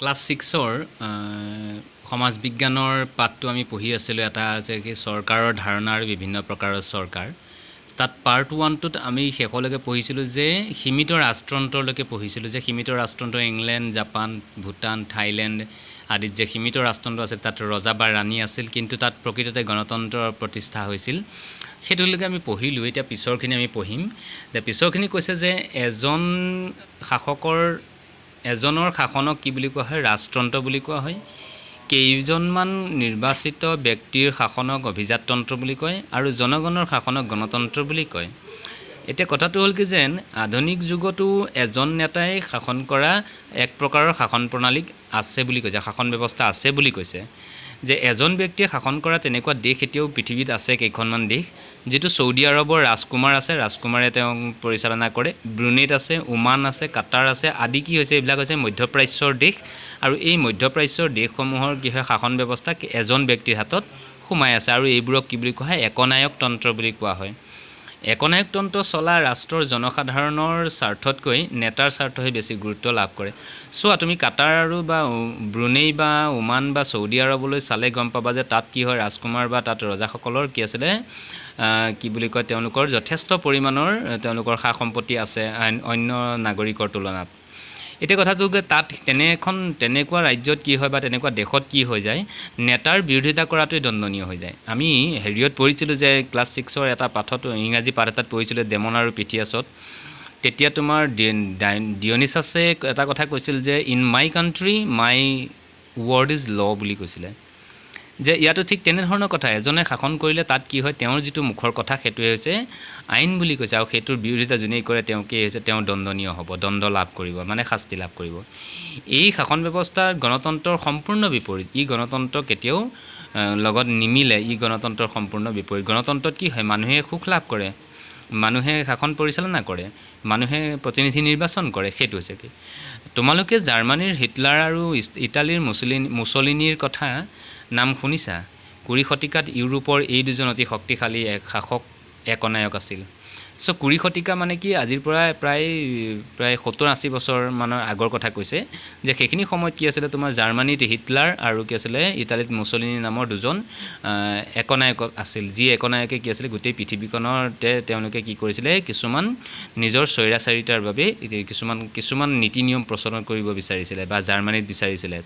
Class ছিক্সৰ সমাজ বিজ্ঞানৰ পাঠটো আমি পঢ়ি আছিলোঁ। এটা আছে কি, চৰকাৰৰ ধাৰণা আৰু বিভিন্ন প্ৰকাৰৰ চৰকাৰ। তাত পাৰ্ট ওৱানটোত আমি শেষলৈকে পঢ়িছিলোঁ যে সীমিত ৰাজতন্ত্ৰলৈকে পঢ়িছিলোঁ, যে সীমিত ৰাজতন্ত্ৰ ইংলেণ্ড, জাপান, ভূটান, থাইলেণ্ড আদিত যে সীমিত ৰাজতন্ত্ৰ আছিল, তাত ৰজা বা ৰাণী আছিল, কিন্তু তাত প্ৰকৃততে গণতন্ত্ৰ প্ৰতিষ্ঠা হৈছিল। সেইটোলৈকে আমি পঢ়িলোঁ। এতিয়া পিছৰখিনি আমি পঢ়িম। যে পিছৰখিনি কৈছে যে এজন শাসকৰ, এজনৰ শাসনক কি বুলি কোৱা হয়? ৰাজতন্ত্ৰ বুলি কোৱা হয়। কেইজনমান নিৰ্বাচিত ব্যক্তিৰ শাসনক অভিজাততন্ত্ৰ বুলি কয় আৰু জনগণৰ শাসনক গণতন্ত্ৰ বুলি কয়। এতিয়া কথাটো হ'ল কি যেন আধুনিক যুগতো এজন নেতাই শাসন কৰা এক প্ৰকাৰৰ শাসন প্ৰণালী আছে বুলি কৈছে, শাসন ব্যৱস্থা আছে বুলি কৈছে, যে এজন ব্যক্তিয়ে শাসন কৰা তেনেকুৱা দেশ এতিয়াও পৃথিৱীত আছে কেইখনমান দেশ, যিটো চৌদি আৰৱৰ ৰাজকুমাৰ আছে, ৰাজকুমাৰে তেওঁক পৰিচালনা কৰে। ব্ৰুনেইত আছে, ওমান আছে, কাটাৰ আছে আদি। কি হৈছে, এইবিলাক হৈছে মধ্যপ্ৰাচ্যৰ দেশ আৰু এই মধ্যপ্ৰাচ্যৰ দেশসমূহৰ কি হয়, শাসন ব্যৱস্থা এজন ব্যক্তিৰ হাতত সোমাই আছে আৰু এইবোৰক কি বুলি কোৱা হয়? একনায়ক তন্ত্ৰ বুলি কোৱা হয়। একনায়কতন্ত্ৰ চলা ৰাষ্ট্ৰৰ জনসাধাৰণৰ স্বাৰ্থতকৈ নেতাৰ স্বাৰ্থহে বেছি গুৰুত্ব লাভ কৰে। চোৱা, তুমি কাটাৰ আৰু বা ব্ৰুনেই বা ওমান বা চৌদি আৰৱলৈ চালে গম পাবা যে তাত কি হয়, ৰাজকুমাৰ বা তাত ৰজাসকলৰ কি আছিলে, কি বুলি কয়, তেওঁলোকৰ যথেষ্ট পৰিমাণৰ তেওঁলোকৰ সা সম্পত্তি আছে অন্য নাগৰিকৰ তুলনাত। এতিয়া কথাটো তাত তেনে এখন তেনেকুৱা ৰাজ্যত কি হয় বা তেনেকুৱা দেশত কি হৈ যায়, নেতাৰ বিৰোধিতা কৰাটোৱে দণ্ডনীয় হৈ যায়। আমি হেৰিয়ত পঢ়িছিলোঁ যে ক্লাছ ছিক্সৰ এটা পাঠত, ইংৰাজী পাঠ এটাত পঢ়িছিলোঁ ডেমন আৰু পিথিয়াছত, তেতিয়া তোমাৰ ডিয়নিচাছে এটা কথা কৈছিল যে in my country my word is law বুলি কৈছিলে। যে ইয়াতো ঠিক তেনেধৰণৰ কথা, এজনে শাসন কৰিলে তাত কি হয়, তেওঁৰ যিটো মুখৰ কথা সেইটোৱে হৈছে আইন বুলি কৈছে আৰু সেইটোৰ বিৰোধিতা যোনেই কৰে তেওঁ কি হৈছে, তেওঁ দণ্ডনীয় হ'ব, দণ্ড লাভ কৰিব, মানে শাস্তি লাভ কৰিব। এই শাসন ব্যৱস্থাৰ গণতন্ত্ৰৰ সম্পূৰ্ণ বিপৰীত। ই গণতন্ত্ৰ কেতিয়াও লগত নিমিলে, ই গণতন্ত্ৰৰ সম্পূৰ্ণ বিপৰীত। গণতন্ত্ৰত কি হয়, মানুহে সুখ লাভ কৰে, মানুহে শাসন পৰিচালনা কৰে, মানুহে প্ৰতিনিধি নিৰ্বাচন কৰে। সেইটো হৈছে কি, তোমালোকে জাৰ্মানীৰ হিটলাৰ আৰু ইটালীৰ মুছলিনীৰ কথা নাম শুনিছা। 20 শতিকাত ইউৰোপৰ এই দুজন অতি শক্তিশালী এক শাসক একনায়ক আছিল। চ' 20 শতিকা মানে কি, আজিৰ পৰা প্ৰায় 70-80 বছৰমানৰ আগৰ কথা কৈছে, যে সেইখিনি সময়ত কি আছিলে, তোমাৰ জাৰ্মানীত হিটলাৰ আৰু কি আছিলে ইটালীত মুছলিনী নামৰ দুজন একনায়ক আছিল, যি একনায়কে কি আছিলে গোটেই পৃথিৱীখনতে তেওঁলোকে কি কৰিছিলে, কিছুমান নিজৰ স্বৈৰাচাৰিতাৰ বাবে কিছুমান নীতি নিয়ম প্ৰচলন কৰিব বিচাৰিছিলে বা জাৰ্মানীত বিচাৰিছিলে।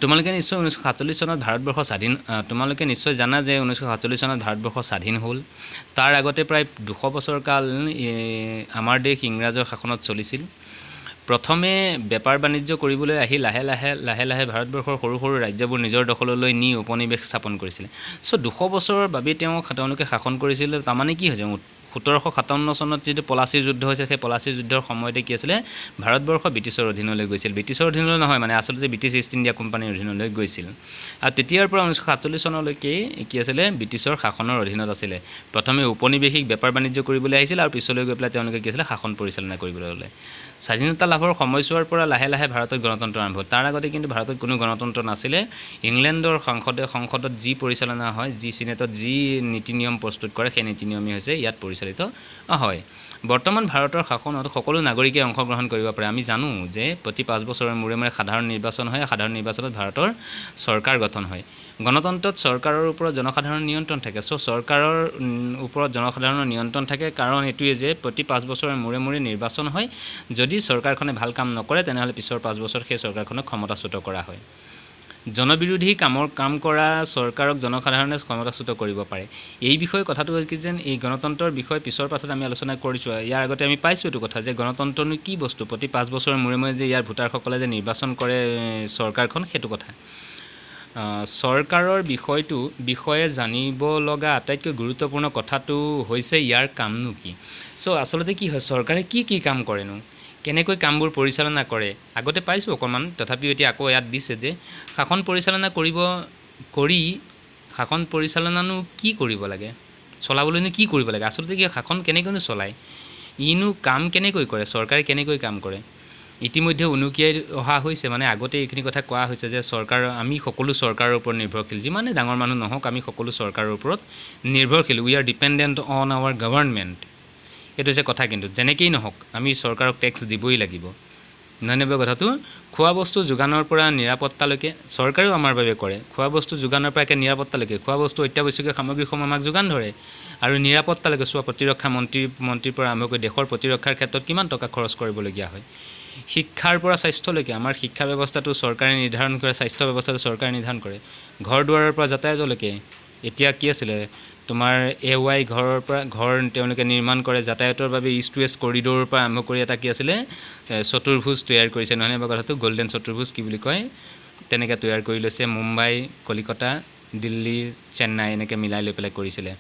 তোমালোকে নিশ্চয় 1947 চনত ভাৰতবৰ্ষ স্বাধীন, তোমালোকে নিশ্চয় জানা যে 1947 চনত ভাৰতবৰ্ষ স্বাধীন হ'ল। তাৰ আগতে প্ৰায় 200 বছৰ কাল আমাৰ দেশ ইংৰাজৰ শাসনত চলিছিল। প্ৰথমে বেপাৰ বাণিজ্য কৰিবলৈ আহি লাহে লাহে লাহে লাহে ভাৰতবৰ্ষৰ সৰু সৰু ৰাজ্যবোৰ নিজৰ দখললৈ নি উপনিৱেশ স্থাপন কৰিছিলে। চ' 200 বছৰৰ বাবে তেওঁলোকে শাসন কৰিছিল। তাৰমানে কি হৈছে, 1757 চনত যিটো পলাচীৰ যুদ্ধ হৈছিল, সেই পলাচীৰ যুদ্ধৰ সময়তে কি আছিলে, ভাৰতবৰ্ষ ব্ৰিটিছৰ অধীনলৈ গৈছিল। ব্ৰিটিছৰ অধীনলৈ নহয়, মানে আচলতে ব্ৰিটিছ ইষ্ট ইণ্ডিয়া কোম্পানীৰ অধীনলৈ গৈছিল। আৰু তেতিয়াৰ পৰা 1947 চনলৈকে কি আছিলে, ব্ৰিটিছৰ শাসনৰ অধীনত আছিলে। প্ৰথমে উপনিৱেশিক বেপাৰ বাণিজ্য কৰিবলৈ আহিছিল আৰু পিছলৈ গৈ পেলাই তেওঁলোকে কি আছিলে, শাসন পৰিচালনা কৰিবলৈ ল'লে। স্বাধীনতা লাভৰ সময়ছোৱাৰ পৰা লাহে লাহে ভাৰতত গণতন্ত্ৰ আৰম্ভ হ'ল। তাৰ আগতে কিন্তু ভাৰতত কোনো গণতন্ত্ৰ নাছিলে। ইংলেণ্ডৰ সংসদত যি পৰিচালনা হয়, যি চিনেটত যি নীতি নিয়ম প্ৰস্তুত কৰে, সেই নীতি নিয়মেই হৈছে ইয়াত পৰিচালিত হয়। বৰ্তমান ভাৰতৰ শাসনত সকলো নাগৰিকে অংশগ্ৰহণ কৰিব পাৰে। আমি জানো যে প্ৰতি 5 বছৰৰ মূৰে মূৰে সাধাৰণ নিৰ্বাচন হয়, সাধাৰণ নিৰ্বাচনত ভাৰতৰ চৰকাৰ গঠন হয়। গণতন্ত্ৰত চৰকাৰৰ ওপৰত জনসাধাৰণৰ নিয়ন্ত্ৰণ থাকে। চ' চৰকাৰৰ ওপৰত জনসাধাৰণৰ নিয়ন্ত্ৰণ থাকে কাৰণ এইটোৱে যে প্ৰতি 5 বছৰৰ মূৰে মূৰে নিৰ্বাচন হয়। যদি চৰকাৰখনে ভাল কাম নকৰে তেনেহ'লে পিছৰ 5 বছৰ সেই চৰকাৰখনক ক্ষমতাচ্যুত কৰা হয়। জনবিৰোধী কাম কৰা চৰকাৰক জনসাধাৰণে ক্ষমতাচ্যুত কৰিব পাৰে। এই বিষয়ে কথাটো হ'ল কি যেন এই গণতন্ত্ৰৰ বিষয়ে পিছৰ পাঠত আমি আলোচনা কৰিছোঁ। ইয়াৰ আগতে আমি পাইছোঁ এইটো কথা যে গণতন্ত্ৰনো কি বস্তু, প্ৰতি 5 বছৰৰ মূৰে মূৰে যে ইয়াৰ ভোটাৰসকলে যে নিৰ্বাচন কৰে চৰকাৰখন, সেইটো কথা। চৰকাৰৰ বিষয়ে জানিব লগা আটাইতকৈ গুৰুত্বপূৰ্ণ কথাটো হৈছে ইয়াৰ কামনো কি। চ' আচলতে কি হয়, চৰকাৰে কি কি কাম কৰেনো, কেনেকৈ কামবোৰ পৰিচালনা কৰে, আগতে পাইছোঁ অকণমান, তথাপিও এতিয়া আকৌ ইয়াত দিছে যে শাসন পৰিচালনা কৰি শাসন পৰিচালনানো কি কৰিব লাগে, চলাবলৈনো কি কৰিব লাগে, আচলতে কি শাসন কেনেকৈনো চলায়, ইনো কাম কেনেকৈ কৰে, চৰকাৰে কেনেকৈ কাম কৰে। ইতিমধ্যে উনুকিয়াই অহা হৈছে, মানে আগতে এইখিনি কথা কোৱা হৈছে যে চৰকাৰ, আমি সকলো চৰকাৰৰ ওপৰত নিৰ্ভৰশীল, যিমানে ডাঙৰ মানুহ নহওক আমি সকলো চৰকাৰৰ ওপৰত নিৰ্ভৰশীল। We are dependent on our government. এইটো হৈছে কথা। কিন্তু যেনেকেই নহওক আমি চৰকাৰক টেক্স দিবই লাগিব। নহয়নে বাৰু কথাটো? খোৱা বস্তু যোগানৰ পৰা নিৰাপত্তালৈকে চৰকাৰেও আমাৰ বাবে কৰে। খোৱা বস্তু যোগানৰ পৰা একে নিৰাপত্তালৈকে, খোৱা বস্তু অত্যাৱশ্যকীয় সামগ্ৰীসমূহ আমাক যোগান ধৰে আৰু নিৰাপত্তালৈকে চোৱা, প্ৰতিৰক্ষা মন্ত্ৰীৰ পৰা আৰম্ভ কৰি দেশৰ প্ৰতিৰক্ষাৰ ক্ষেত্ৰত কিমান টকা খৰচ কৰিবলগীয়া হয়। শিক্ষাৰ পৰা স্বাস্থ্যলৈকে আমাৰ শিক্ষা ব্যৱস্থাটো চৰকাৰে নিৰ্ধাৰণ কৰে, স্বাস্থ্য ব্যৱস্থাটো চৰকাৰে নিৰ্ধাৰণ কৰে। ঘৰ দুৱাৰৰ পৰা যাতায়াতলৈকে, এতিয়া কি আছিলে তোমাৰ এ ৱাই ঘৰৰ পৰা ঘৰ তেওঁলোকে নিৰ্মাণ কৰে, যাতায়াতৰ বাবে ইষ্ট ৱেষ্ট কৰিডৰৰ পৰা আৰম্ভ কৰি এটা কি আছিলে চতুৰ্ভুজ তৈয়াৰ কৰিছে, নহয়নে বাৰু কথাটো? গল্ডেন চতুৰ্ভুজ কি বুলি কয়, তেনেকৈ তৈয়াৰ কৰি লৈছে। মুম্বাই, কলিকতা, দিল্লী, চেন্নাই এনেকৈ মিলাই লৈ পেলাই কৰিছিলে।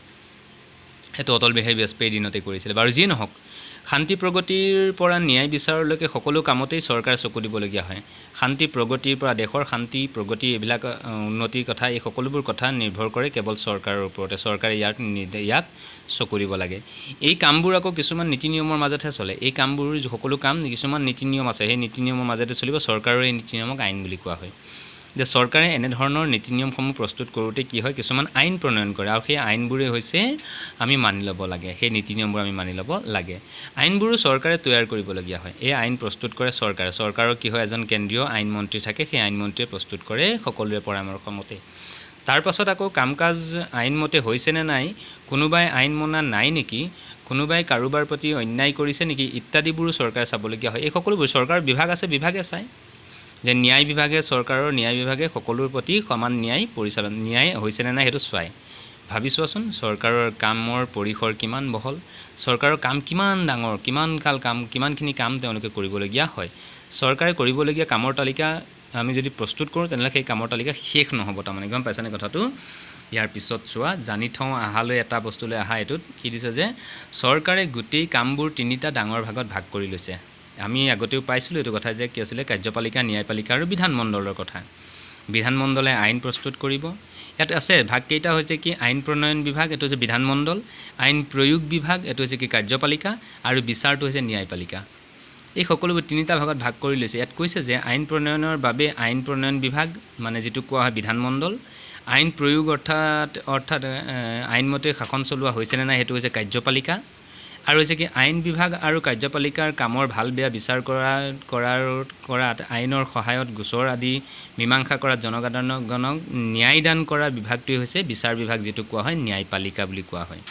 সেইটো অটল বিহাৰী বাজপেয়ীৰ দিনতে কৰিছিলে। বাৰু যিয়ে নহওক, শান্তি প্ৰগতিৰ পৰা ন্যায় বিচাৰলৈকে সকলো কামতেই চৰকাৰে চকু দিবলগীয়া হয়। শান্তি প্ৰগতিৰ পৰা দেশৰ শান্তি প্ৰগতি এইবিলাক উন্নতিৰ কথা, এই সকলোবোৰ কথা নিৰ্ভৰ কৰে কেৱল চৰকাৰৰ ওপৰতে। চৰকাৰে ইয়াক চকু দিব লাগে। এই কামবোৰ আকৌ কিছুমান নীতি নিয়মৰ মাজতহে চলে। এই কামবোৰ সকলো কাম কিছুমান নীতি নিয়ম আছে, সেই নীতি নিয়মৰ মাজতে চলিব। চৰকাৰৰ এই নীতি নিয়মক আইন বুলি কোৱা হয়। যে চৰকাৰে এনেধৰণৰ নীতি নিয়মসমূহ প্ৰস্তুত কৰোঁতে কি হয়, কিছুমান আইন প্ৰণয়ন কৰে আৰু সেই আইনবোৰেই হৈছে আমি মানি ল'ব লাগে, সেই নীতি নিয়মবোৰ আমি মানি ল'ব লাগে। আইনবোৰো চৰকাৰে তৈয়াৰ কৰিবলগীয়া হয়। এই আইন প্ৰস্তুত কৰে চৰকাৰে। চৰকাৰৰ কি হয়, এজন কেন্দ্ৰীয় আইন মন্ত্ৰী থাকে, সেই আইন মন্ত্ৰীয়ে প্ৰস্তুত কৰে সকলোৰে পৰামৰ্শ মতে। তাৰ পাছত আকৌ কাম কাজ আইনমতে হৈছেনে নাই, কোনোবাই আইন মনা নাই নেকি, কোনোবাই কাৰোবাৰ প্ৰতি অন্যায় কৰিছে নেকি ইত্যাদিবোৰো চৰকাৰে চাবলগীয়া হয়। এই সকলোবোৰ চৰকাৰৰ বিভাগ আছে, বিভাগে চায়। যে ন্যায় বিভাগে, চৰকাৰৰ ন্যায় বিভাগে সকলোৰ প্ৰতি সমান ন্যায় পৰিচালনা, ন্যায় হৈছেনে নাই সেইটো চায়। ভাবি চোৱাচোন, চৰকাৰৰ কামৰ পৰিসৰ কিমান বহল, চৰকাৰৰ কাম কিমান ডাঙৰ, কিমান কাল কাম, কিমানখিনি কাম তেওঁলোকে কৰিবলগীয়া হয়। চৰকাৰে কৰিবলগীয়া কামৰ তালিকা আমি যদি প্ৰস্তুত কৰোঁ তেনেহ'লে সেই কামৰ তালিকা শেষ নহ'ব। তাৰমানে গম পাইছানে কথাটো? ইয়াৰ পিছত চোৱা, জানি থওঁ আহালৈ এটা বস্তুলৈ আহা, এইটোত কি দিছে যে চৰকাৰে গোটেই কামবোৰ তিনিটা ডাঙৰ ভাগত ভাগ কৰি লৈছে। আমি আগতেও পাইছিলোঁ এইটো কথা যে কি আছিলে, কাৰ্যপালিকা, ন্যায়পালিকা আৰু বিধানমণ্ডলৰ কথা। বিধানমণ্ডলে আইন প্ৰস্তুত কৰিব। ইয়াত আছে ভাগকেইটা হৈছে কি, আইন প্ৰণয়ন বিভাগ, এইটো হৈছে বিধানমণ্ডল, আইন প্ৰয়োগ বিভাগ, এইটো হৈছে কি কাৰ্যপালিকা, আৰু বিচাৰটো হৈছে ন্যায়পালিকা। এই সকলোবোৰ তিনিটা ভাগত ভাগ কৰি লৈছে। ইয়াত কৈছে যে আইন প্ৰণয়নৰ বাবে আইন প্ৰণয়ন বিভাগ মানে যিটো কোৱা হয় বিধানমণ্ডল, আইন প্ৰয়োগ অৰ্থাৎ আইনমতে শাসন চলোৱা হৈছেনে নাই সেইটো হৈছে কাৰ্যপালিকা, আৰু হৈছে কি আইন বিভাগ আৰু কাৰ্যপালিকাৰ কামৰ ভাল বেয়া বিচাৰ কৰাত, আইনৰ সহায়ত গোচৰ আদি মীমাংসা কৰাত, জনসাধাৰণক ন্যায়দান কৰা বিভাগটোৱে হৈছে বিচাৰ বিভাগ, যিটো কোৱা হয় ন্যায়পালিকা বুলি কোৱা হয়।